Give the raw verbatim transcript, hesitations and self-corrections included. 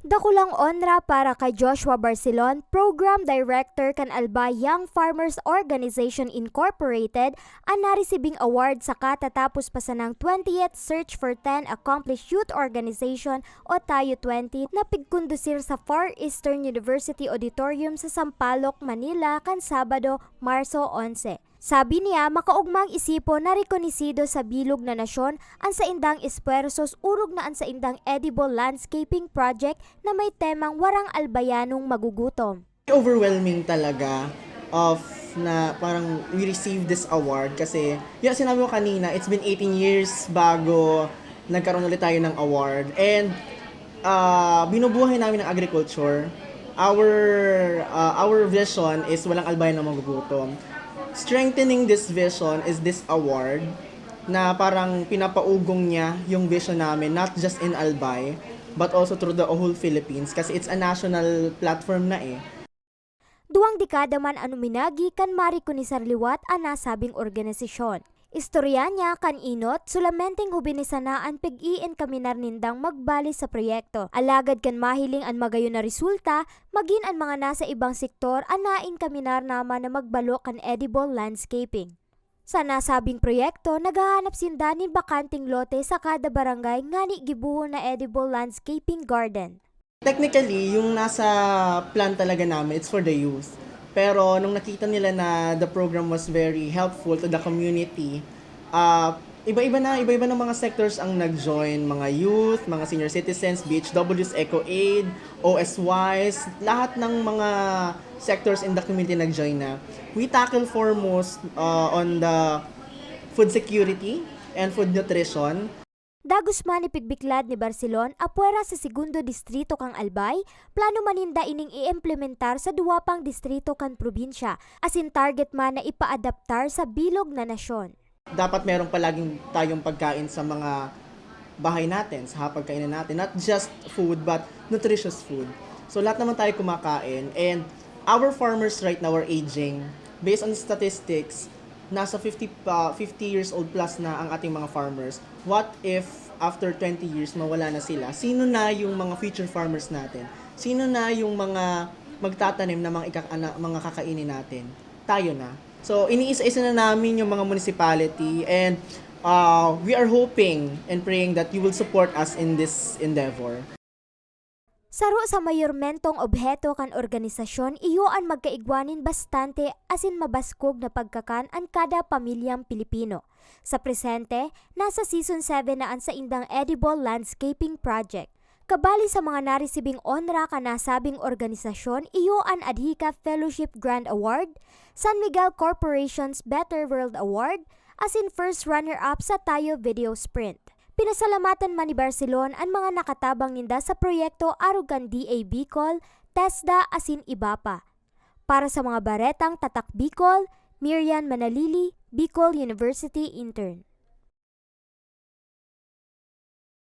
Dakulang onra para kay Joshua Barcelon, Program Director kan Albay Young Farmers Organization Incorporated, an naresibing award saka tatapos pa sanang twentieth Search for ten Accomplished Youth Organization o Tayo twenty na pigkondusir sa Far Eastern University Auditorium sa Sampaloc, Manila, kan Sabado, Marso onse. Sabi niya, makaogmang isipon na rekonisido sa bilog na nasyon an saindang espuwersos orog na an saindang edible landscaping project na may temang Warang Albayanong Magugutom. Overwhelming talaga of na parang we received this award kasi, yun, sinabi ko kanina, it's been eighteen years bago nagkaroon ulit tayo ng award. And uh, binubuhay namin ang agriculture. Our uh, our vision is Walang Albayan na Magugutom. Strengthening this vision is this award na parang pinapaugong niya yung vision namin, not just in Albay, but also through the whole Philippines kasi it's a national platform na eh. Duwang dekada man an uminagi kan marekonisar liwat an nasabing organisasyon. Istorya niya kan inot, solamenteng hobines sana an pig-iinkaminar nindang magbali sa proyekto. Alagad kan mahiling an magayon na resulta, magin an mga nasa ibang sektor an nainkaminar naman na magbalo kan edible landscaping. Sa nasabing proyekto, naghahanap sinda nin bakanteng lote sa kada barangay ngani gibohon na edible landscaping garden. Technically, yung nasa plan talaga namin, it's for the youth. Pero nung nakita nila na the program was very helpful to the community, uh, iba-iba na, iba-iba ng mga sectors ang nag-join, mga youth, mga senior citizens, B H Ws, Eco Aid, O S Ys, lahat ng mga sectors in the community nag-join na. We tackle foremost uh, on the food security and food nutrition. Dagos man ipigbiklad ni Barcelon apwera sa segundo distrito kan Albay, plano man ninda ining i-implementar sa duwa pang distrito kan probinsya, asin target man na ipaadaptar sa bilog na nasyon. Dapat merong palaging tayong pagkain sa mga bahay natin, sa hapagkainan natin. Not just food, but nutritious food. So lahat naman tayo kumakain and our farmers right now are aging. Based on statistics, nasa fifty, uh, fifty years old plus na ang ating mga farmers. What if after twenty years mawala na sila? Sino na yung mga future farmers natin? Sino na yung mga magtatanim na mga, ikak- na mga kakainin natin? Tayo na. So, iniisa-isa na namin yung mga municipality and uh, we are hoping and praying that you will support us in this endeavor. Saro sa mayormentong obheto kan organisasyon iyo an magkaigwa nin bastante asin mabaskog na pagkakan an kada pamilyang Pilipino. Sa presente, nasa season seven na an saindang edible landscaping project. Kabali sa mga naresibing onra kan nasabing organisasyon iyo an Adhika Fellowship Grand Award, San Miguel Corporation's Better World Award, asin first runner-up sa Tayo Video Sprint. Pinasalamatan man ni Barcelon an mga nakatabang ninda sa proyekto arog kan D A Bicol, TESDA asin iba pa. Para sa mga baretang Tatak Bicol, Mirian Manalili, Bicol University Intern.